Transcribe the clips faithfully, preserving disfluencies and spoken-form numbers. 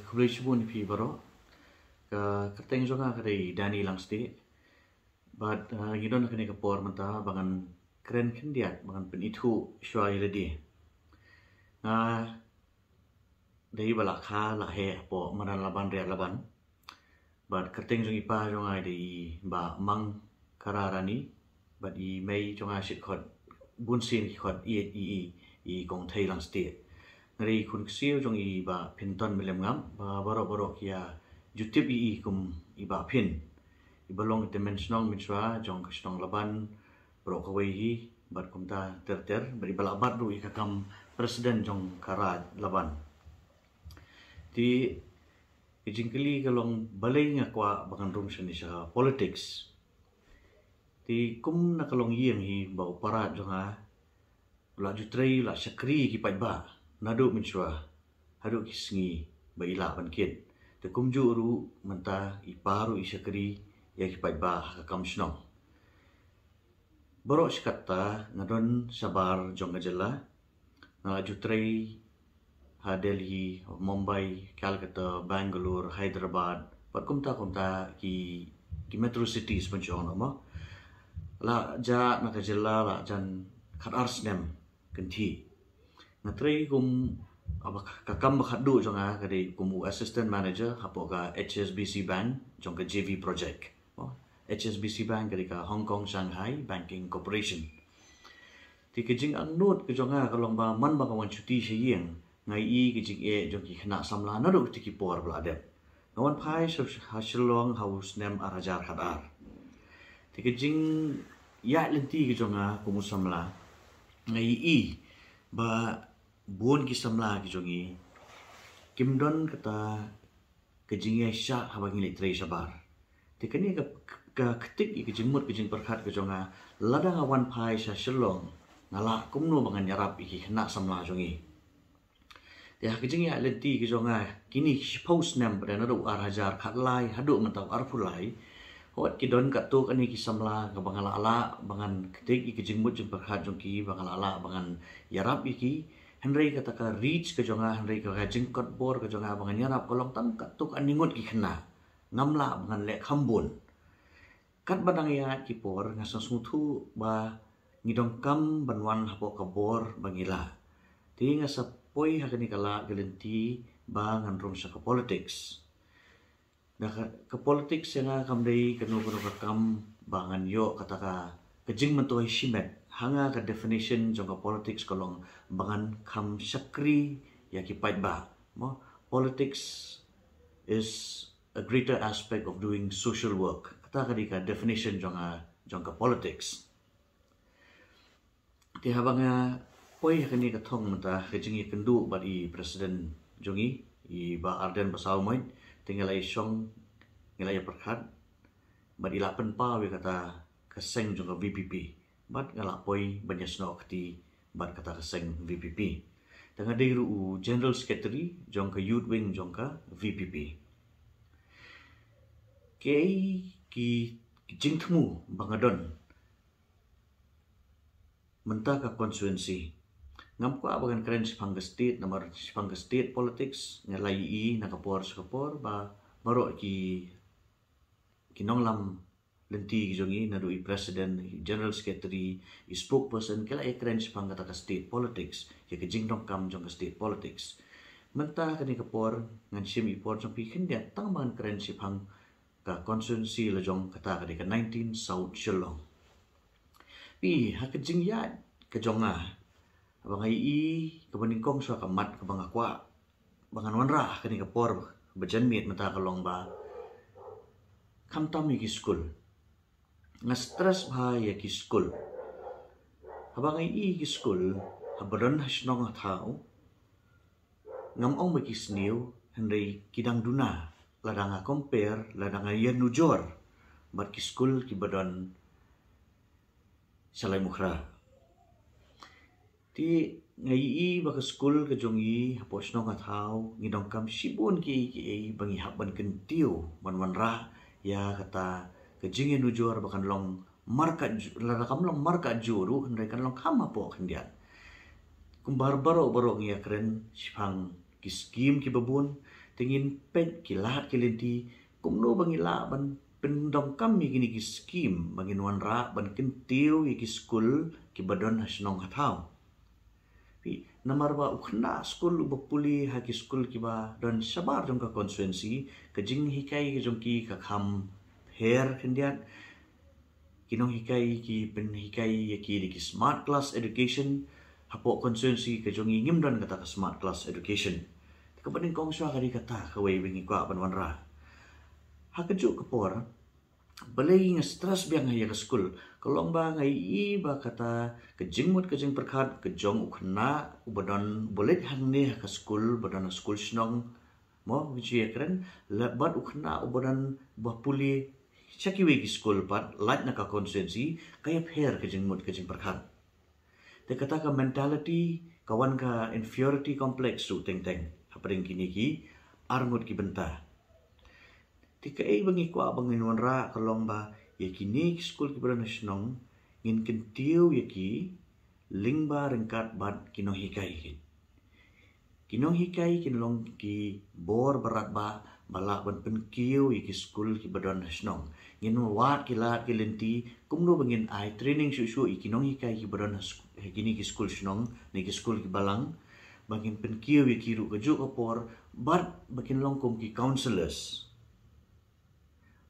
Khublei shibun ïa phi baroh. Ka kyrteng jong nga ka dei Danny Langstieh. Bad ngi don ha kane ka por mynta ba ngan kren khyndiat, ba ngan pynithuh shuwa ïa lade. Nga dei ba la kha la heh hapoh madan Laban Riat Laban. Bad kyrteng jong i pa jong nga i dei i Bah Mang Kararani. Bad i mei jong nga shit khot, bun sien ki khot i, i, i, i Kong Thei Langstieh. Nga dei i khun ksiew jong i Bah Pynton Mylliem Ngap, ba baroh baroh ki ïa ju tip ïa i kum i Bah Pyn. I ba long i tymmen shnong mynshuwa jong ka shnong Laban, baroh kawei hi, bad kumta ter ter, bad i ba la bat ruh ïa ka kam president jong ka Raid Laban. Te ka jingkylli ka long balei nga kwah ba ngan rung shane sha politics. Te kum na ka longïing hi ba u para jong nga u la ju trei, u la shakri ïa ki paidbah naduh mynshuwa haduh ki sngi ba i lah ban kit. Te kumjuh ruh mynta i pa ruh i shakri ïa ki paidbah ha ka kam shnong. Baroh shi katta nga don shabar jong ka jylla. Nga la ju trei ha Delhi, Mumbai, Calcutta, Bangalore, Hyderabad, bad kumta kumta ki, ki metro cities pynshong noh mo. La jah na ka jylla la jan khat ar snem kynthih. Nga trei kum, aba ka kam ba khatduh jong nga ka dei kum u assistant manager hapoh ka H S B C Bank jong ka J V project. Mo, H S B C Bank ka dei ka Hong Kong Shanghai Banking Corporation. Te ka jingangnud ka jong nga ka long ba man ba nga wan shuti sha ïing, nga ïohi ka jingeh jong ki khynnah samla naduh kiti ki por ba la dep. Nga wan phai sha, ha Shillong ha u snem ar hajar khat ar. Te ka jingïaid lynti ka jong nga kum u samla, nga ïohi ba bun ki samla ki jong ngi kim don kata ka jingïaishah haba ngi leit trei shabar. Te kane ka, ka ktik ïa ka jingmut ka jingpyrkhat ka jong nga, lada nga wan phai sha Shillong, nga lah kumno ba ngan ïarap ïa ki khynnah samla jong ngi. Te ha ka jingïaid lynti ka jong nga kine shiphew snem, ba dei naduh u ar hajar khat lai haduh mynta u arphew lai, hooid ki don katto katne ki samla kaba nga la lah ba ngan ktik ïa ka jingmut jingpyrkhat jong ki, ba nga la lah ba ngan ïarap ïa ki. Hynrei kata ka reach ka jong nga, hynrei ka jingkotbor ka jong nga ba ngan ïarap ka long tang katto katne ngut ki khynnah. Ngam lah ba ngan leh kham bun. Katba dang ïaid ki por nga sngewthuh ba ngi donkam ban wan hapoh ka bor ba ngi lah. Te nga sa poi ha kane ka lad ka lynti ba ngan rung sha ka politics. Da ka, ka politics ïa nga kam dei kano kano ka kam ba ngan ïoh kata ka, ka jingmyntoi shimet. Ha nga ka definition jong ka politics ka long ba ngan kham shakri ïa ki paidbah. Mo, politics is a greater aspect of doing social work. Kata ka dei ka definition jong, ah, jong ka politics. Te haba nga poi ha kane ka thong mynta ka jingïakynduh bad i president jong ngi, i Bah Ardent Basaiawmoit, te nga la ïashong, nga la ïapyrkhat bad i la pynpaw ïa kata ka seng jong ka V P P. Bad nga la poi ban ïasnoh kti bad kata ka seng V P P. Te nga dei ruh u general secretary jong ka youth wing jong ka V P P. Kiei ki, ki jingthmu ba nga don mynta ka constituency. Ngam kwah ba ngan kren shaphang ka state, namar shaphang ka state politics nga la ïohi na ka por sha ka por ba baroh ki, ki nonglam lynti ki jong ngi, naduh i president, i general secretary, i spokesperson, ki la ïakren shaphang kata ka state politics, ïa ka jingdonkam jong ka state politics. Mynta kane ka por ngan shim i por jong phi khyndiat tang ba ngan kren shaphang ka constituency la jong, kata ka dei ka nineteen South Shillong. Phi, ha ka jingïaid ka jong nga, ba nga ïohi kaba nyngkong shuwa ka mat kaba nga kwah ba ngan wanrah ha kane ka por ba janmiet mynta ka long ba khamtam ïa ki skul. Nga stress bha ïa ki skul. Haba nga ïohi ki skul haba don ha shnong ha thaw, ngam ong ba ki sniew, hynrei ki dang duna lada nga compare, lada nga ïanujor bad ki skul kiba don sha Laitumkhrah. Te nga ïohi ba ka skul ka jong ngi hapoh shnong ha thaw ngi donkam shibun kiei kiei ba ngi hap ban kyntiew ban wanrah ïa kata ka jingïanujor ba kan long markatjuh, lada kam long markatjuh ruh hynrei kan long kham hapoh khyndiat. Kumba baroh baroh ngi ïakren shaphang ki skim kiba bun, Te ngin peit ki lad ki lynti kumno ba ngi lah ban pyndonkam ïa kine ki skim ba ngin wanrah ban kyntiew ïa ki skul kiba don ha shnong ha thaw. Phi, namar ba u khynnah skul uba pule ha ki skul kiba don shabar jong ka constituency, ka jinghikai ka jong ki ka kham pher khyndiat. Ki nonghikai ki pynhikai ïa ki da ki smart class education. Hapoh constituency ka jong ngi ngim don kata ka smart class education. Te kaba nyngkong shuwa ka dei kata kawei ba ngi kwah ban wanrah. Ha kajuh ka por, balei nga stress biang ïa ka skul? Ka long ba nga ïohi ba kata ka jingmut ka jingpyrkhat ka jong u khynnah uba don, uba leit hangne ha ka skul, ba don ha skul shnong, mo, ngi ju ïakren, la bad u khynnah uba don ba pule sha kiwei ki skul pat, lait na ka constituency, ka ïapher ka jingmut ka jingpyrkhat. Te kata ka mentality, ka wan ka inferiority complex ruh teng teng hapdeng kine ki arngut ki bynta. Te kaei ba ngi kwah ba ngin wanrah ka long ba ïa kine ki skul kiba don ha shnong, ngin kyntiew ïa ki lyngba ryngkat bad ki nonghikai. Ki nonghikai kin long ki bor ba radbah ba lah ban pynkiew ïa ki skul kiba don ha shnong. Ngin wad ki lad ki lynti kumno ba ngin ai training shuh shuh ïa ki nonghikai kiba don ha sk-, ha kine ki skul shnong ne ki skul kiba lang, ba ngin pynkiew ïa ki ruh kajuh ka por, bad ba kin long kum ki counsellors.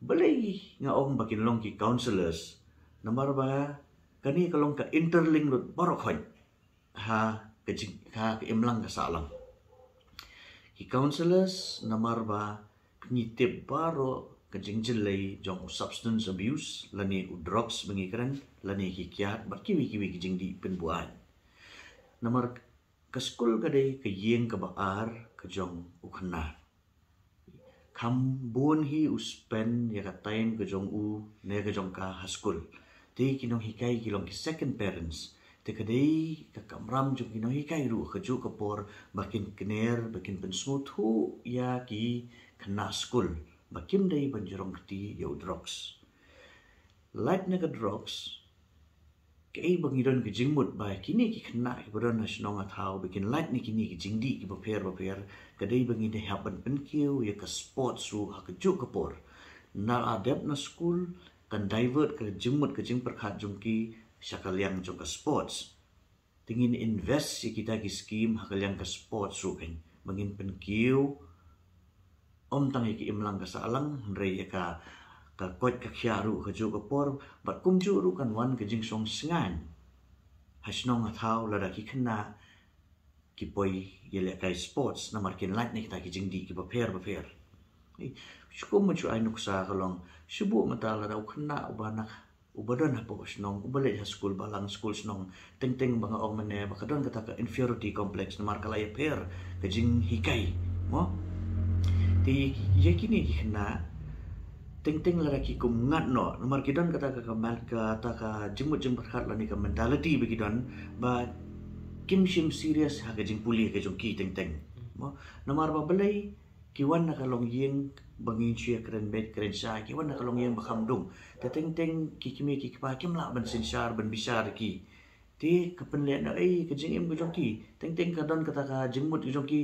Balei nga ong ba kin long ki counsellors? Namar ba kane ka long ka interlink lut baroh khoit ha ka jing, ha ka imlang ka sahlang. Ki counsellors, namar ba ngi tip baroh ka jingjyllei jong u substance abuse, lane u drugs ba ngi kren, lane ki kiad, bad kiwei kiwei ki jingdih pynbuaid. Namar ka skul ka dei ka ïing kaba ar ka jong u khynnah. Kham bun hi u spend ïa ka time ka jong u ne ka jong ka ha skul. Te ki nonghikai ki long ki second parents. Te ka dei ka kamram jong ki nonghikai ruh kajuh ka por ba kin kner, ba kin pynsngewthuh ïa ki khynnah skul ba kim dei ban jrong kti ïa u drugs. Lait na ka drugs, kaei ba ngi don ka jingmut ba kine ki khynnah kiba don ha shnong ha thaw ba kin lait na kine ki jingdih kiba pher ba pher, ka dei ba ngin hap ban pynkiew ïa ka sports ruh ha kajuh ka por. Na la dep na skul, kan divert ka jingmut ka jingpyrkhat jong ki sha ka liang jong ka sports. Te ngin invest ïa kita ki skim ha ka liang ka sports ruh kan, ba ngin pynkiew ym tang ïa ka imlang ka sahlang, hynrei ïa ka, ka koit ka khiah ruh kajuh ka por, bad kumjuh ruh kan wan ka jingsngewsynei ha shnong ha thaw lada ki khynnah ki poi ïalehkai sports, namar kin lait na kita ki jingdih kiba pher ba pher. Eh, shu kum ma shu ai nuksa ka long, shu buh mynta lada u khynnah uba na, uba don hapoh shnong, uba leit ha skul balang, skul shnong, teng teng ba nga ong mynne ba ka don kata ka inferiority complex, namar ka la ïapher ka jinghikai, mo? Te ïa kine ki khynnah, teng teng lada ki kum ngat noh, namar ki don kata ka, ka men-, kata ka jingmut jingpyrkhat lane ka mentality ba ki don, ba kim shym serious ha ka jingpule ka jong ki teng teng, mo? Namar ba balei ki wan na ka longïing ba ngin shu ïa kren beit kren shai, ki wan na ka longïing ba kham dum. Te teng teng ki kmie ki kpa kim lah ban synshar ban bishar ïa ki. Te ka pynleh noh ei ka jingim ka jong ki. Teng teng ka don kata ka jingmut ka jong ki,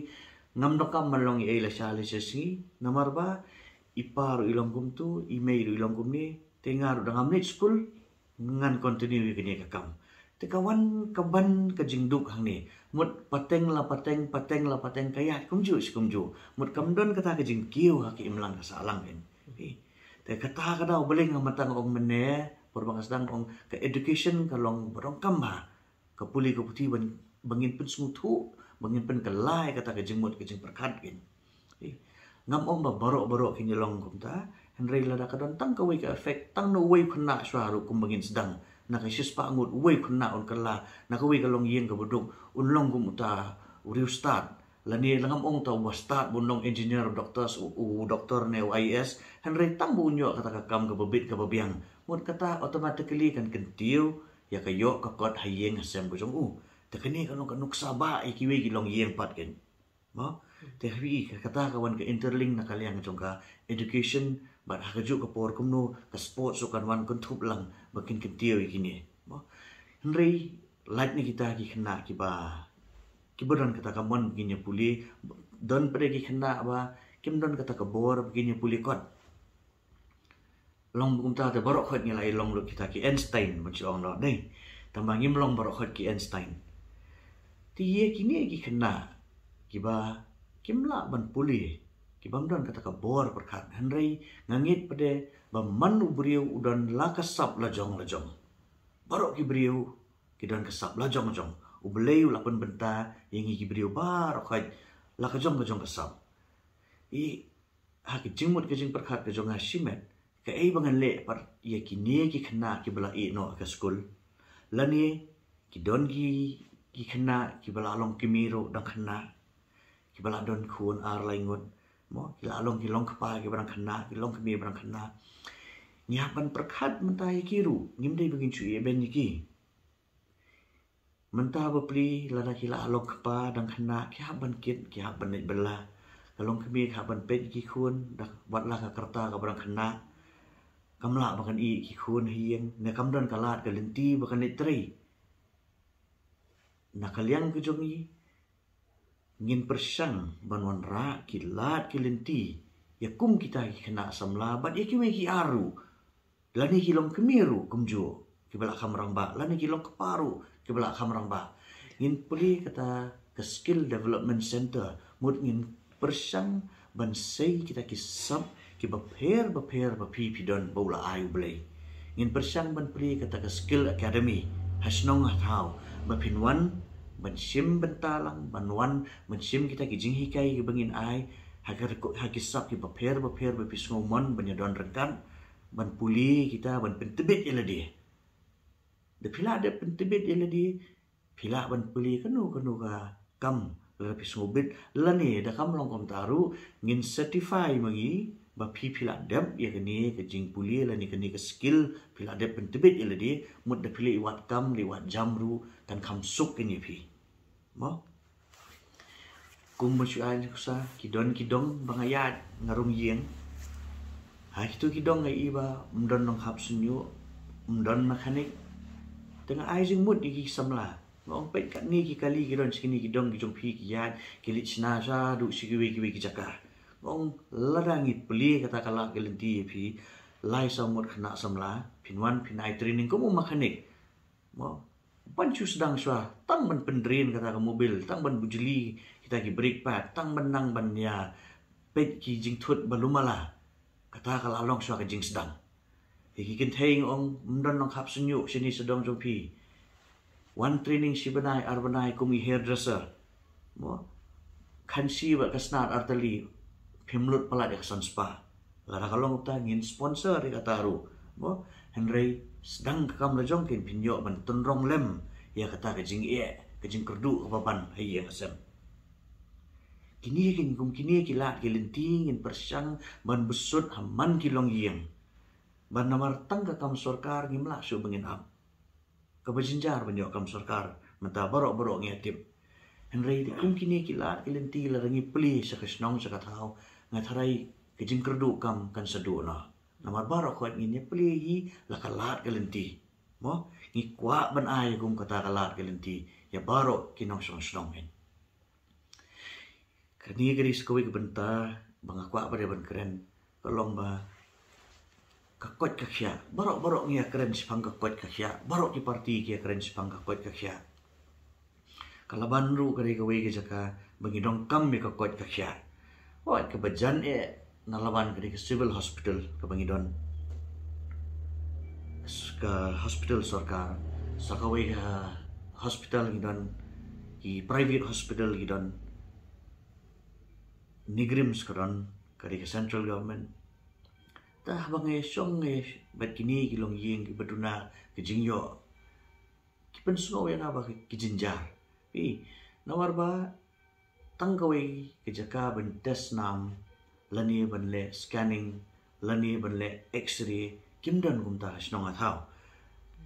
ngam donkam ban long ei lashai lashisngi. Namar ba i pa ruh i long kumtu, i mei ruh i long kumne. Te nga ruh da ngam leit skul, ngan continue ïa kane ka kam. Te ka wan ka ban ka jingduk hangne. Mut pateng la pateng, pateng la pateng, ka ïaid kumjuh shi kumjuh. Mut kam don kata ka jingkiew ha ka imlang ka sahlang kan. Eh, te kata ka daw balei nga mynta nga ong mynne, por ba nga sdang ong ka education ka long ba donkam bha. Ka pule ka puthi ban, ba ngin pynsngewthuh, ba ngin pynkylla ïa kata ka jingmut ka jingpyrkhat kan. Eh, ngam ong ba baroh baroh kin ïa long kumta, hynrei lada ka don tang kawei ka effect, tang na uwei u khynnah shuwa ruh kumba ngin sdang, na ka shispah ngut uwei u khynnah un kylla, na kawei ka longïing kaba duk, un long kum uta u riewstad. Lane la ngam ong uta uba stad, ba un long engineer, doctor, u, u doctor ne u I A S, hynrei tang ba un ïoh kata ka kam kaba bit kaba biang, mut kata automatically kan kyntiew ïa ka ïoh ka kot ha ïing ha sem ka jong u. Te kane ka long ka nuksa ba ïa kiwei ki longïing pat kan. Mo? Te ha ïa ka, kata ka wan ka interlink na ka liang jong ka education, bad ha kajuh ka por kumno ka sports ruh kan wan kynthup lang ba kin kyntiew ïa kine. Mo? Hynrei lait na kita ki khynnah kiba, kiba don kata ka mon ba kin ïa pule, don pat de ki khynnah ba kim don kata ka bor ba kin ïa pule kot. Long kumta te baroh khoit ngi la ïa long lut kita ki Einstein, ban shu ong noh, dei. Tangba ngim long baroh khoit ki Einstein. Te ïa kine ki khynnah kiba kim lah ban pule, kibym don kata ka bor pyrkhat. Hynrei nga ngeit pat de ba man u briew u don la ka sap la jong la jong. Baroh ki briew ki don ka sap la jong jong. U Blei u la pynbynta ïa ngi ki briew baroh khoit la ka jong ka jong ka sap. I ha ka jingmut ka jingpyrkhat ka jong nga shimet, kaei ba ngan leh pat ïa kine ki khynnah kiba la ïeh noh ha ka skul? Lane ki don ki, ki khynnah kiba la long kmie ruh dang khynnah, kiba la don khun ar lai ngut, mo, ki la long, ki long kpa kiba dang khynnah, ki long kmie ba dang khynnah. Ngi hap ban pyrkhat mynta ïa ki ruh, ngim dei ba ngin shu ïeh beiñ ïa ki. Mynta bapli lada ki la long kpa dang khynnah, ki hap ban kit, ki hap ban leit bylla. Ka long kmie ki hap ban peit ki khun, da wat la ka rta kaba dang khynnah. Kam lah ba kan ïeh ki khun ha ïing, ne kam don ka lad ka lynti ba kan leit trei. Na ka liang ka jong ngi, ngin pyrshang ban wanrah ki lad ki lynti ïa kum kita ki khynnah samla bad ïa kiwei ki ar ruh. Lane ki long kmie ruh kumjuh kiba la kham rangbah, lane ki long kpa ruh kiba la kham rangbah. Ngin plie kata ka skill development center, mut ngin pyrshang ban sei kita ki sap kiba pher ba pher ba phi phi don ba u la ai U Blei. Ngin pyrshang ban plie kata ka skill academy ha shnong ha thaw, ba phin wan ban shim bynta lang, ban wan ban shim kita ki jinghikai kiba ngin ai ha ka, ha ki sap kiba pher ba pher ba phi sngewmon ban ïa don ryngkat, ban pule kita, ban pyntbit ïa lade. Da phi lah dep pyntbit ïa lade, phi lah ban pule kano kano ka kam lada phi sngewbit, lane da kam long kumta ruh, ngin certify ma ngi ba phi phi lah dep ïa kane ka jingpule lane kane ka skill, phi lah dep pyntbit ïa lade, mut da phi leit wad kam, leit wad jam ruh kan kham suk kane ïa phi. Mo? Kum ba shu ai nuksa, ki don ki dong ba nga ïaid nga rung ïing. Ha kito ki dong nga i ba ym don nonghap shynñiuh, ym don mechanic. Te nga ai jingmut ïa ki samla. Nga ong peit katne ki kali ki don sha kine ki dong ki jong phi ki ïaid, ki leit shna shaduh sha kiwei kiwei ki jaka. Nga ong lada ngi plie kata ka lad ka lynti ïa phi, lai saw ngut khynnah samla, phin wan phin ai training kum u mechanic. Mo, ban shu sdang shuwa, tang ban pyndrin kata ka mobil, tang ban bujli kita ki brake pad, tang ban nang ban ïa peit ki jingthut ba lum mala. Kata ka la long shuwa ka jingsdang. Ïa ki kynthei nga ong, ym don nonghap shynñiuh shane sha dong jong phi. Wan training shi bnai ar bnai kum i hairdresser. Mo, khansi bad ka snad artylli, phim lut palat ïa ka san spah. Lada ka long kumta ngin sponsor ïa kata ruh. Mo, hynrei sdang ka kam la jong kin phin ïoh ban tynrong lem ïa kata ka jingeh, ka jingkyrduh kaba ban ha ïing ha sem. Kine kin kum kine ki lad ki lynti ngin pyrshang ban bsut ha man ki longïing. Ban namar tang ka kam sorkar ngim lah shuh ba ngin ap. Kaba jynjar ban ïoh kam sorkar mynta baroh baroh ngi ïa tip. Hynrei te kum kine ki lad ki lynti lada ngi plie sha ka shnong sha ka thaw, nga tharai ka jingkyrduh kam kan sa duh noh. Namar baroh khoit ngin ïa plie hi la ka lad ka lynti. Mo, ngi kwah ban ai kum kata ka lad ka lynti ïa baroh ki nongshong shnong ngin. Kane ka dei sa kawei ka bynta ba nga kwah ba dei ban kren, ka long ba ka koit ka khiah. Baroh baroh ngi ïa kren shaphang ka koit ka khiah. Baroh ki parti ki ïa kren shaphang ka koit ka khiah. Ka Laban ruh ka dei kawei ka jaka ba ngi donkam ïa ka koit ka khiah. Wat kaba jan eh na Laban ka dei ka civil hospital kaba ngi don. Ka hospital sorkar, sa kawei ka hospital ngi don, ki private hospital ngi don. NEIGRIHMS ka don, ka dei ka central government. Te haba ngi shong ngi bad kine ki longïing kiba duna ka jingïoh, ki pynsngew ïa nga ba ki jynjar. Phi, namar ba tang kawei ka jaka ban test nam, lane ban leh scanning, lane ban leh X-ray, kim don kumta ha shnong ha thaw.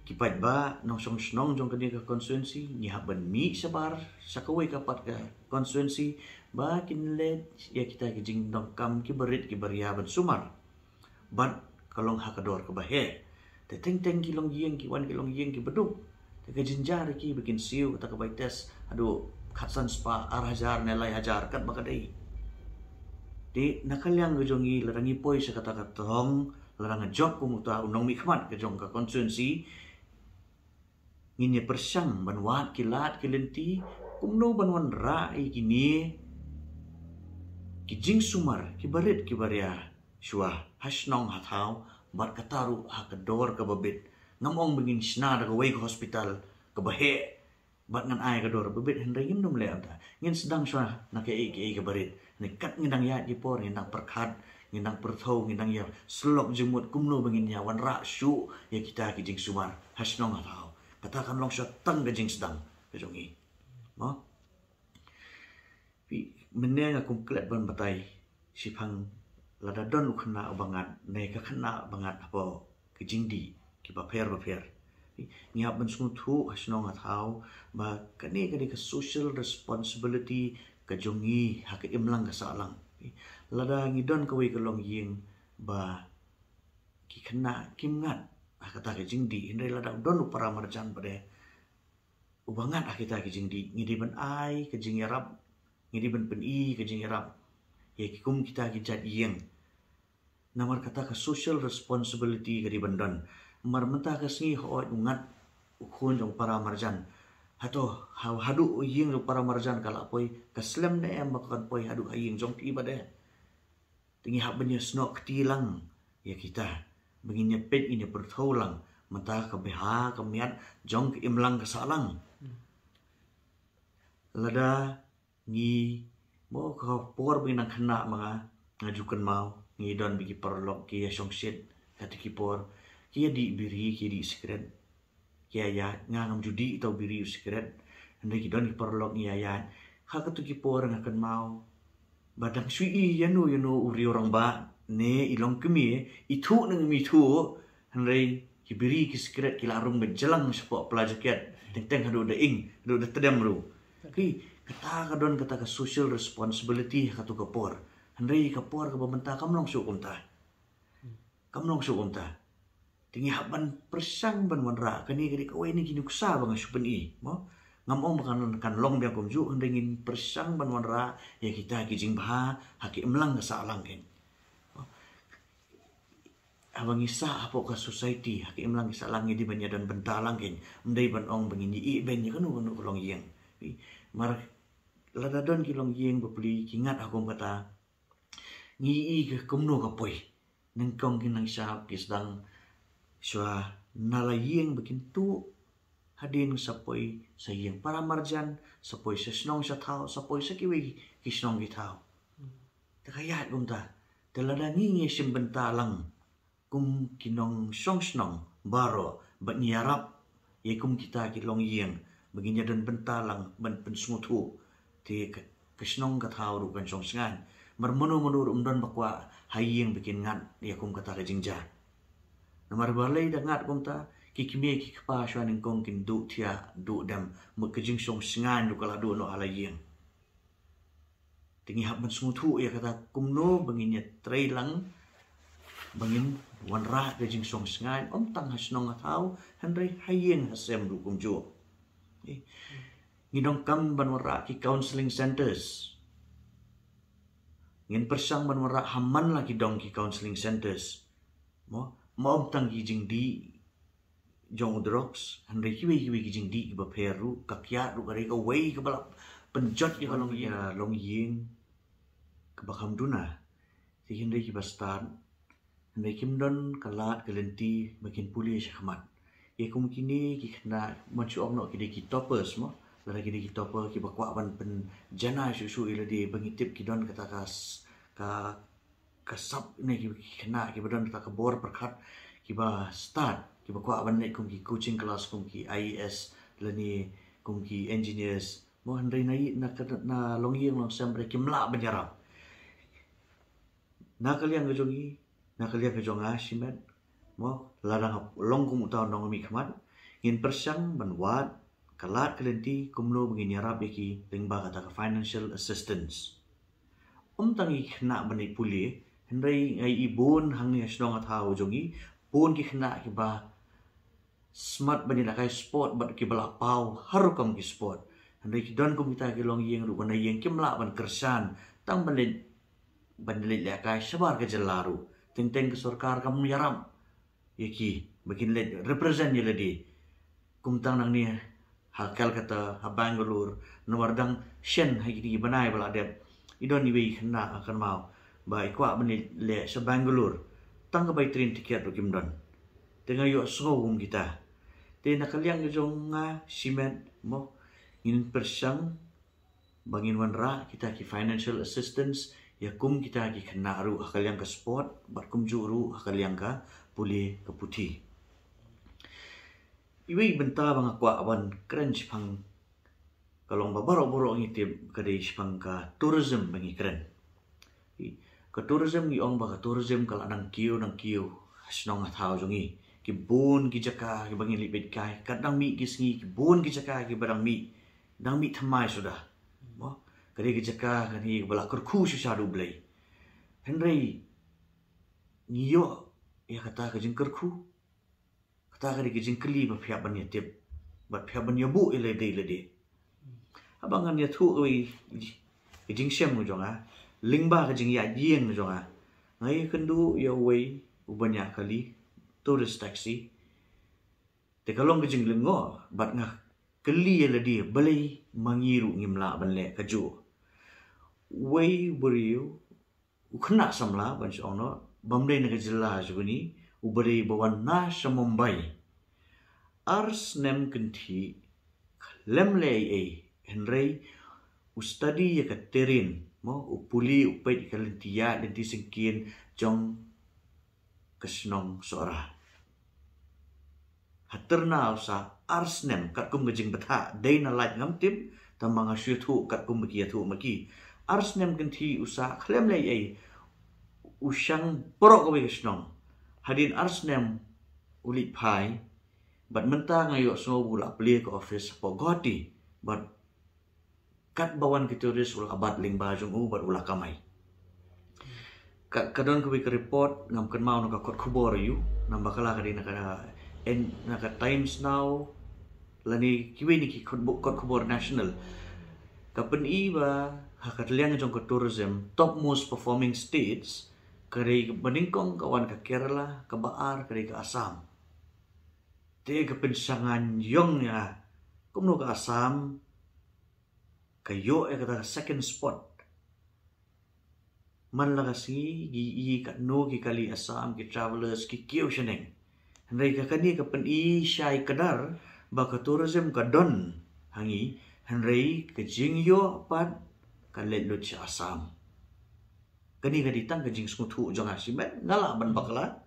Ki paidbah nongshong shnong jong kane ka constituency ngi hap ban mih shabar sha kawei ka pat ka constituency ba kin leh ïa kita ki jingdonkam kiba rit kiba ria ban sumar. Bad ka long ha ka dor kaba heh. Te teng teng ki longïing, ki wan ki longïing kiba duk. Te ka jynjar ïa ki ba kin siew kata ka bai test haduh khatsan spah, ar hajar ne lai hajar katba ka dei. Te na ka liang ka jong ngi, lada ngi poi sha kata ka thong, lada nga jop kum uta u nongmihkhmat ka jong ka constituency, ngin ïa pyrshang ban wad ki lad ki lynti kumno ban wanrah ïa kine ki jingsumar kiba rit kiba ria shuwa ha shnong ha thaw, bad kata ruh ha ka dor kaba bit. Ngam ong ba ngin shna da kawei ka hospital kaba heh bad ngan ai ka dor ba bit, hynrei ngim nym leh ïa kata. Ngin sdang shuwa na kaei kaei kaba rit. Hynrei kat ngi dang ïaid ki por, ngi dang pyrkhat, ngi dang pyrthew, ngi dang ïa syllok jingmut kumno ba ngin ïa wanrah shuh ïa kita ki jingsumar ha shnong ha thaw. Kata kan long shuwa tang ka jingsdang ka jong ngi. Mo? Phi, mynne nga kum klet ban batai shiphang, lada don u khynnah uba ngat ne ka khynnah ba ngat hapoh ka jingdih kiba pher ba pher, ngi hap ban sngewthuh ha shnong ha thaw ba kane ka dei ka social responsibility ka jong ngi ha ka imlang ka sahlang. Lada ngi don kawei ka longïing ba ki khynnah kim ngat ha kata ka jingdih, hynrei lada don u para marjan ba dei uba ngat ha kita ki jingdih, ngi dei ban ai ka jingïarap, ngi dei ban pyni ka jingïarap ïa ki kum kita ki jait ïing. Namar kata ka social responsibility ka dei ban don. Mar mynta ka sngi hooid u ngat u khun jong para marjan, hato ha, haduh ïing jong para marjan ka la poi, ka slem ne em ba kan poi haduh ha ïing jong phi ba dei? Te ngi hap ban ïa snoh kti lang ïa kita, ba ngin ïa peit, ngin ïa pyrthew lang mynta ka bha ka miat jong ka imlang ka sahlang. Lada ngi, mo, ka por ba ngi nang khynnah ma nga, nga ju kynmaw ngi don bad ki paralok ki ïa shongshit, kata ki por ki ïa dih biri, ki ïa dih sikret, ki ïa ïaid. Nga ngam ju dih tau biri u sikret, hynrei ki don ki paralok ngi ïa ïaid. Ha kata ki por nga kynmaw ba dang shu i ïa no ïa no u riew rangbah ne i longkmie, i thuh ne ngim i thuh, hynrei ki biri ki sikret ki la rung beit jlang shapoh pla jaket, teng teng haduh da ing, haduh da tdem ruh. Ki, kata ka don kata ka social responsibility ha kata ka por. Hynrei ka por kaba mynta kam long shuh kumta. Kam long shuh kumta. Te ngi hap ban pyrshang ban wanrah, kane ka dei kawei na ki nuksa ba nga shu pyni, mo. Ngam ong ba kan, kan long biang kumjuh, hynrei ngin pyrshang ban wanrah ïa kita ki jingbha ha ki imlang ka sahlang kein. Haba ngi sah hapoh ka society ha ki imlang ki sahlang, ngi dei ban ïa don bynta lang kein. Ym dei ban ong ba ngin ïa ïeh beiñ ïa kano kano ka longïing. Mar lada don ki longïing bapli ki ngat ha kum kata, ngi ïohi ka kumno ka poi. Nyngkong ki nang shap ki sdang shuwa na la ïing ba kin tuh, hadien sa poi sa ïing para marjan, sa poi sa shnong sa thaw, sa poi sa kiwei ki shnong ki thaw. Te ka ïaid kumta. Te lada ngi ngi shim bynta lang kum ki nongshong shnong baroh, bad ngi ïarap ïa kum kita ki longïing ba ngin ïa don bynta lang ban pynsngewthuh, te ka, ka shnong ka thaw ruh kan shong shngaiñ. Mar mano mano ruh ym don ba kwah ha ïing ba kin ngat ïa kum kata ka jingjia. Namar balei da ngat kumta, ki kmie ki kpa shuwa nyngkong kin duh thiah duh dem, mut ka jingshong shngaiñ ruh ka la duh noh ha la ïing. Te ngi hap ban sngewthuh ïa kata, kumno ba ngin ïa trei lang ba ngin wanrah ka jingshong shngaiñ, ym tang ha shnong ha thaw, hynrei ha ïing ha sem ruh kumjuh. Ngi donkam ban wanrah ki counselling centres. Ngin pyrshang ban wanrah ha man la ki dong ki counselling centres. Mo, mo ym tang ki jingdih jong u drugs, hynrei kiwei kiwei ki jingdih kiba pher ruh, ka kiad ruh ka dei kawei kaba la pynjot ïa ka longïing, longïing kaba kham duna. Te hynrei kiba stad, hynrei kim don ka lad ka lynti ba kin pule sha khmat. Ïa kum kine ki khynnah, man shu ong noh ki dei ki toppers mo, lada ki dei ki topper kiba kwah ban pynjanai shuh shuh ïa lade, ba ngi tip ki don kata ka s-, ka ka sap ne ki khynnah kiba don kata ka bor pyrkhat kiba stad, kiba kwah ban leit kum ki coaching class, kum ki I A S lane kum ki engineers. Mo, hynrei na i, na ka, na longïing longsem re kim lah ban ïarap. Na ka liang ka jong i, na ka liang ka jong nga shimet, mo, lada nga long kum uta u nongmihkhmat, ngin pyrshang ban wad ka lad ka lynti kumno ba ngin ïarap ïa ki lyngba kata ka financial assistance. Ym tang ïa ki khynnah ban leit pule, hynrei nga ïohi bun hangne ha shnong ha thaw jong ngi, bun ki khynnah kiba smat ban ïalehkai sport bad kiba la paw ha rukom ki sport. Hynrei ki don kum kita ki longïing ruh, na ïing kim lah ban kyrshan tang ban leit ban leit lehkai shabar ka jylla ruh. Teng teng ka sorkar kam ïarap ïa ki ba kin leit represent ïa lade. Kum tang nangne ha Calcutta, ha Bangalore, namar dang shen ha kine ki bnai ba la dep, i don iwei i khynnah ha kynmaw ba i kwah ban leit leh sha Bangalore, tang ka bai train ticket ruh kim don. Te nga ïohsngew kum kita. Te na ka liang ka jong nga shimet mo, ngin pyrshang ba ngin wanrah kita ki financial assistance ïa kum kita ki khynnah ruh ha ka liang ka sport bad kumjuh ruh ha ka liang ka pule ka puthi. Iwei bynta ba nga kwah ban kren shaphang ka long ba baroh baroh ngi tip ka dei shaphang ka tourism ba ngi kren. Ka tourism ngi ong ba ka tourism ka la dang kiew dang kiew ha shnong ha thaw jong ngi. Ki bun ki jaka kiba ngi leit beit kai, kat dang mih ki sngi ki bun ki jaka kiba dang mih, dang mih thymmai suda. Mo, ka dei ka jaka kane kaba la kyrkhu shisha da U Blei. Hynrei ngi ïoh ïa kata ka jingkyrkhu? Kata ka dei ka jingkylli ba phi hap ban ïa tip bad phi hap ban ïa buh ïa lade lade. Haba ngan ïathuh kawei ka jingshem ka jong nga lyngba ka jingïaid ïing ka jong nga, nga ïakynduh ïa uwei u baniah kali tourist taxi. Te ka long ka jinglyngngoh bad nga kylli ïa lade balei ma ngi ruh ngim lah ban leh kajuh. Uwei u briew u khynnah samla ban shu ong noh, bym dei na ka jylla jong ngi, uba dei ba wan na sha Mumbai. Ar snem kynthih khlem leh ei ei, hynrei u study ïa ka terrain mo, u pule u peit ïa ka lynti ïaid lynti syngkien jong ka shnong Sohra. Ha tyrna u sah ar snem, katkum ka jingbthah dei na lait ngam tip, tangba nga shu ïathuh katkum ba ki ïathuh ma ki. Ar snem kynthih u sah khlem leh ei ei, u shang baroh kawei ka shnong. Hadien ar snem u leit phai bad mynta nga ïohsngew ba u la plie ka office hapoh Guwahati bad katba wan ki tourist u la bat lyngba jong u bad u la kamai. Ka, ka don kawei ka report, ngam kynmaw na ka kot khubor aiu, namba ka la ka dei na ka, en, na ka Times Now lane kiwei na ki kot, kot khubor national. Ka pyni ba ha ka liang jong ka tourism, top most performing states, ka dei kaba nyngkong ka wan ka Kerala, kaba ar ka dei ka Assam. Te ka pynshngaiñ ïong ïa nga, kumno ka Assam ka ïoh ïa kata ka second spot. Man la ka sngi ngi i katno ki kali Assam, ki travellers ki kiew shaneng. Hynrei ka kane ka pyni shai kdar ba ka tourism ka don ha ngi, hynrei ka jingïoh pat ka leit lut sha Assam. Kane ka dei tang ka jingsngewthuh jong nga shimet, nga lah ban bakla.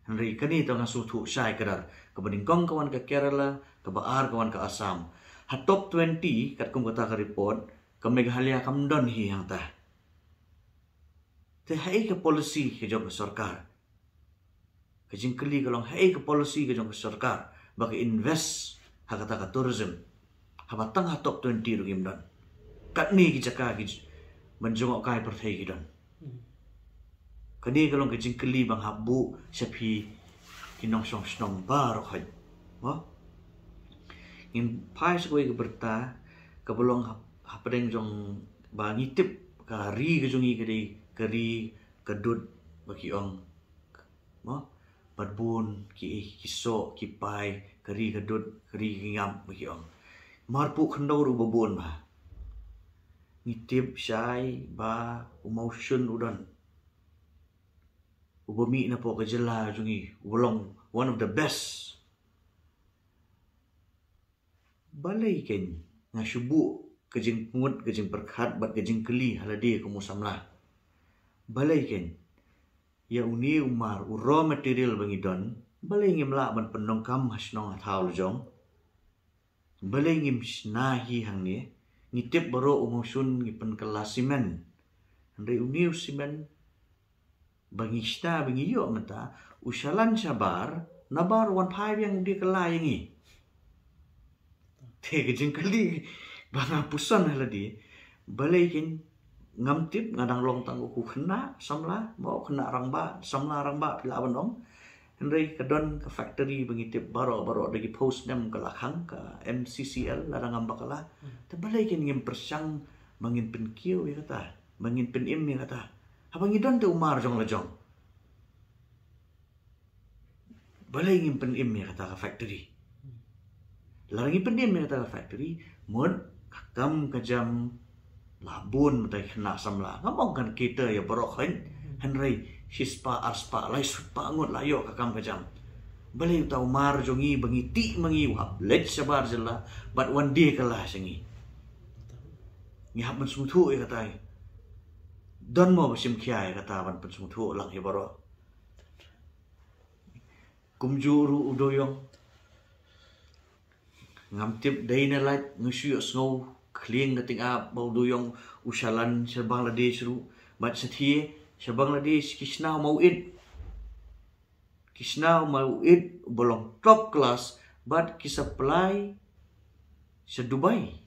Hynrei kane tang nga sngewthuh shai kdar. Kaba nyngkong ka wan ka Kerala, kaba ar ka wan ka Assam. Ha top twenty, katkum kata ka report, ka Meghalaya kam don hi hangta. Te haei ka policy ka jong ka sorkar? Ka jingkylli ka long, haei ka policy ka jong ka sorkar ba ka invest ha kata ka tourism, haba tang ha top twenty ruh ngim don? Katne ki jaka ki j-, ban jngohkai pyrthei ki don. Kane ka long ka jingkylli ba nga hap buh sha phi ki nongshong shnong baroh khoit. Mo? Ngin phai sha kawei ka bynta kaba long hap-, hapdeng jong ba ngi tip ka ri ka jong ngi ka dei ka ri ka dud ba ki ong. Mo? Bad bun ki, ki soh ki pai, ka ri ka dud, ka ri ka ngam ba ki ong. Marpuh khyndew ruh ba bun ba ngi tip shai ba u mawshun u don, uba mih napoh ka jylla jong ngi, uba long one of the best. Balei kein nga shu buh ka jingpyngut, ka jingpyrkhat bad ka jingkylli ha lade kum u samla? Balei kein ïa une u mar, u raw material ba ngi don, balei ngim lah ban pyndonkam ha shnong ha thaw la jong? Balei ngim shna hi hangne? Ngi tip baroh u mawshun ngi pynkylla simen. Hynrei une u simen ba ngi shna ba ngi ïoh mynta, u shalan shabar, nabar wan phai biang u die kylla ïa ngi. Te ka jingkylli ba nga puson ha lade, balei kein, ngam tip, nga dang long tang u khynnah samla, mo, khynnah rangbah, samla rangbah phi lah ban ong. Hynrei ka don ka factory ba ngi tip baroh baroh da ki post nem ka la khang, ka M C C L, lada ngam bakla. Te balei kein ngim pyrshang ba ngin pynkiew ïa kata, ba ngin pynim ïa kata? Haba ngi don te u mar jong la jong, balei ngim pynim ïa kata ka factory? Lada ngi pynim ïa kata ka factory, mut ka kam ka jam la bun mynta ki khynnah samla. Ngam ong kan kita ïa baroh khoit, hynrei shispah arspah laispah ngut la ïoh ka kam ka jam. Balei uta u mar jong ngi ba ngi tih ma ngi u hap leit shabar jylla bad wan die kylla sha ngi? Ngi hap ban sngewthuh ïa kata. Don mo ba shim khia ïa kata ban pynsngewthuh lang ïa baroh? Kumjuh ruh u Doyong. Ngam tip dei na lait, nga shu ïohsngew khlieng ka tyngab ba u Doyong u shalan sha Bangladesh ruh. Bad shathie sha Bangladesh ki shna ma u it. Ki shna ma u it uba long top class bad ki supply sha Dubai.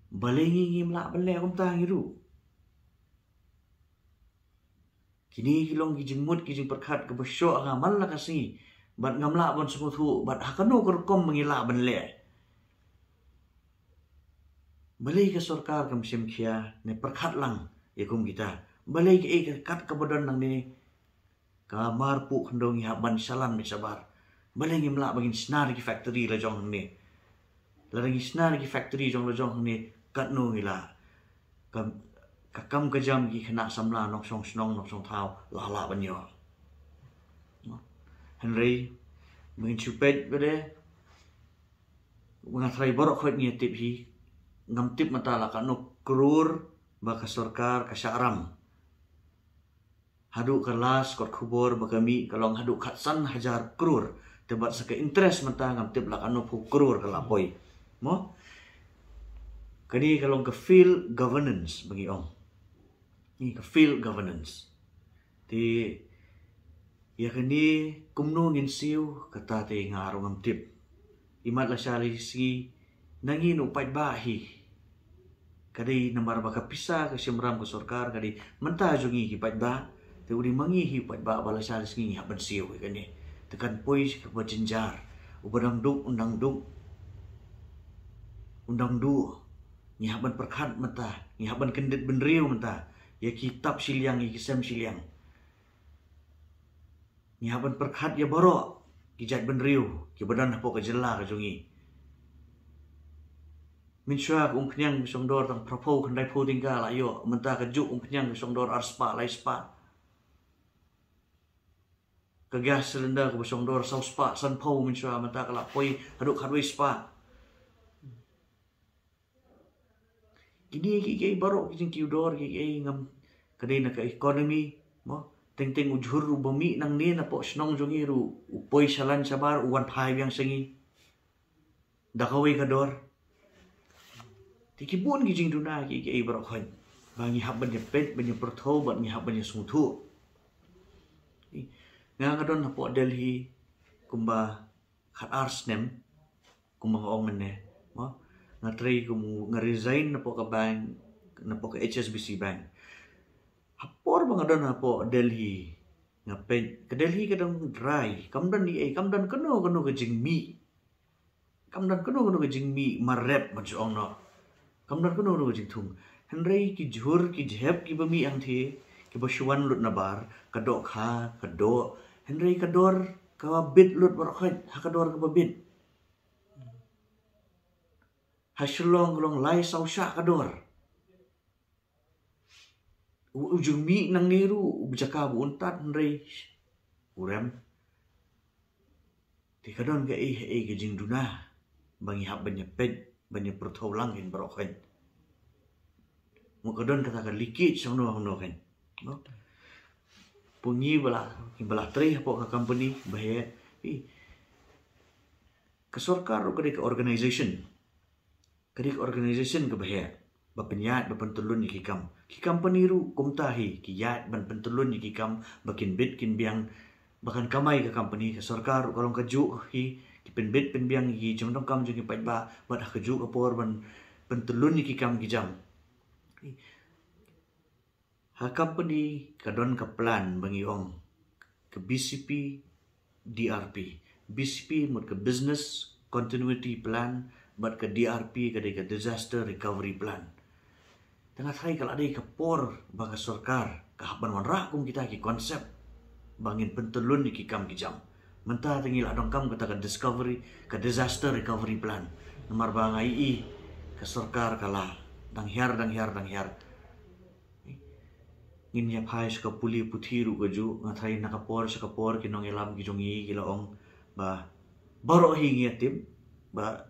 Balei ngi ngim lah ban leh kumta ngi ruh? Kine ki long ki jingmut ki jingpyrkhat kaba shoh ha nga man la ka sngi. Bad ngam lah ban sngewthuh bad ha kano ka rukom ba ngi lah ban leh. Balei ka sorkar kam shim khia ne pyrkhat lang ïa kum kita? Balei kaei ka kat kaba don nangne ka mar puh khyndew ngi hap ban shalan beit shabar? Balei ngim lah ba ngin shna da ki factory la jong hangne? Lada ngi shna da ki factory jong la jong hangne, katno ngi lah? Ka, ka kam ka jam ki khynnah samla nongshong shnong nongshong thaw la lah ban ïoh. Hynrei ba ngin shu peit ba dei, nga tharai baroh khoit ngi tip hi, ngam tip mynta la katno klur ba ka sorkar ka shah ram. Haduh ka last kot khubor ba ka mih ka long haduh khatsan hajar klur. Te bad sa ka interest mynta ngam tip la katno phew klur ka la poi. Mo? Kane ka long ka failed governance ba ngi ong. Ni ka failed governance. Te ïa kane kumno ngin siew kata te nga ruh ngam tip. Imat la sha la sngi na ngi u paidbah hi. Ka dei namar ba ka pisa ka shim ram ka sorkar ka dei mynta jong ngi ki paidbah. Te u dei ma ngi hi u paidbah ba la sha la sngi ngi hap ban siew ïa kane. Te kan poi sha kaba jynjar. Uba dang duk un dang duk, un dang duh. Ngi hap ban pyrkhat mynta, ngi hap ban kyndit bynriew mynta ïa ki tap shiliang, ïa ki sem shiliang. Ngi hap ban pyrkhat ïa baroh ki jait bynriew kiba don hapoh ka jylla ka jong ngi. Mynshuwa ka umphniang ka shong dor tang phraphew khyndaiphew tyngka la ïoh, mynta kajuh umphniang ka shong dor arspah laispah. Ka gas cylinder kaba shong dor sawspah sanphew mynshuwa mynta ka la poi haduh khatwei spah. Kine kiei kiei baroh ki jingkiew dor kiei kiei ngam, ka dei na ka economy. Mo, teng teng u jhur uba mih nangne napoh shnong jong ngi ruh u poi shalan shabar u wan phai biang sha ngi da kawei ka dor. Te ki bun ki jingduna kiei kiei baroh khoit ba ngi hap ban ïa peit, ban ïa pyrthuh bad ngi hap ban ïa sngewthuh. Nga nga don hapoh Delhi kumba khat ar snem, kumba nga ong mynne, mo, nga trei kum nga resign napoh ka bank, napoh ka H S B C bank. Ha por ba nga don hapoh Delhi, nga peit ka Delhi ka dang dry, kam don ei ei, kam don kano kano ka jingmih. Kam don kano kano ka jingmih marep ban shu ong noh. Kam don kano kano ka jingthung. Hynrei ki jhur ki jhep kiba mih hangthie, kiba shu wan lut nabar, ka dohkha, ka doh. Hynrei ka dor kaba bit lut baroh khoit ha ka dor kaba bit. Ha Shillong ka long lai saw shah ka dor. U, u jingmih nangne ruh u jaka ba un tad hynrei u rem. Te ka don kaei kaei ka jingduna ba ngi hap ban ïa peit, ban ïa pyrthuh lang kin baroh khoit. Mo, ka don kata ka leakage shano shano kan. Mo, pyngi ba la, ba la trei hapoh ka company ba heh. Ih, ka sorkar ruh ka dei ka organization. Ka dei ka organization kaba heh ba pynïaid ba pyntyllun ïa ki kam. Ki company ruh kumta hi, ki ïaid ban pyntyllun ïa ki kam ba kin bit kin biang ba kan kamai ka company. Ka sorkar ruh ka long kajuh hi, ki pynbit pynbiang ïa ki jingdonkam jong ki paidbah bad ha kajuh ka por ban pyntyllun ïa ki kam ki jam. Ha company ka don ka plan ba ngi ong ka B C P D R P. B C P mut ka Business Continuity Plan bad ka D R P ka dei ka Disaster Recovery Plan. Te nga tharai ka la dei ka por ba ka sorkar ka hap ban wanrah kum kita ki concept ba ngin pyntyllun ïa ki kam ki jam. Mynta te ngi la donkam kata ka discovery, ka disaster recovery plan. Namar ba nga ïohi ka sorkar ka la dang hiar, dang hiar, dang hiar. Ngin ïa phai sha ka pule puthi ruh kajuh, nga tharai na ka por sha ka por ki nongïalam ki jong ngi ki la ong ba baroh hi ngi ïa tip ba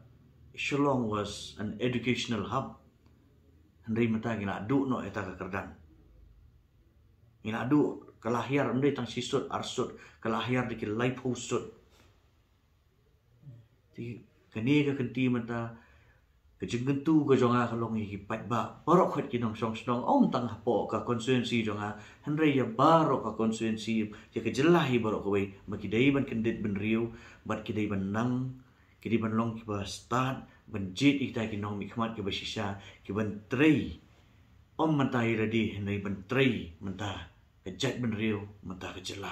Shillong was an educational hub. Hynrei mynta ngi la duh noh ïa kata ka kyrdan. Ngi la duh, ka la hiar ym dei tang shi sut ar sut, ka la hiar da ki laiphew sut. Te kane ka kynti mynta, ka jingkyntu ka jong nga ka long ïa ki paidbah baroh khoit ki nongshong shnong, ym tang hapoh ka constituency jong nga, hynrei ïa baroh ka constituency, ïa ka jylla hi baroh kawei, ba ki dei ban kyndit bynriew bad ki dei ban nang, ki dei ban long kiba stad ban jied ïa kita ki nongmihkhmat kiba shisha, kiban trei. Ym mynta ïa lade hynrei ban trei mynta ka jaitbynriew, mynta ka jylla.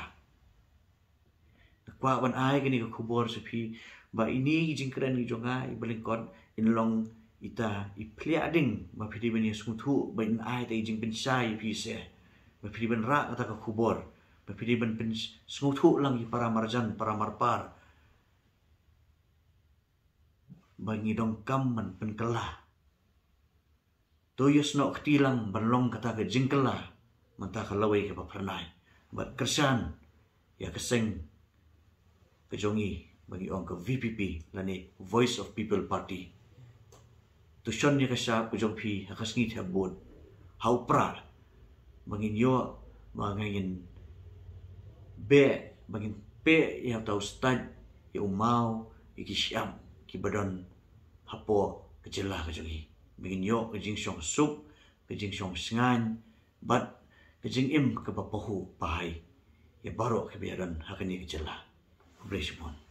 Nga kwah ban ai kane ka khubor sha phi ba ine i jingkren i jong nga i ba lyngkot in long ita i phliah ding ba phi dei ban ïa sngewthuh, ba in ai ita i jingpynshai ïa phi se, ba phi dei ban rah kata ka khubor, ba phi dei ban pynsngewthuh lang ïa para marjan para marpar ba ngi donkam ban pynkylla. To ïa snoh kti lang ban long kata ka jingkylla mynta ka lawei kaba phyrnai bad kyrshan ïa ka seng ka jong ngi ba ngi ong ka V P P lane Voice of People Party. To shon ïa ka shap ka jong phi ha ka sngi thep vote ha u Prah ba ngin ïoh, ba ngin beh, ba ngin peh ïa uta u stait, ïa u maw, ïa ki shyiap kiba don hapoh ka jylla ka jong ngi. Ba ngin ïoh ka jingshong suk, ka jingshong shngaiñ bad ka jingim kaba pahuh pahai ïa baroh kiba ïadon ha kane ka jylla. Khublei shibun.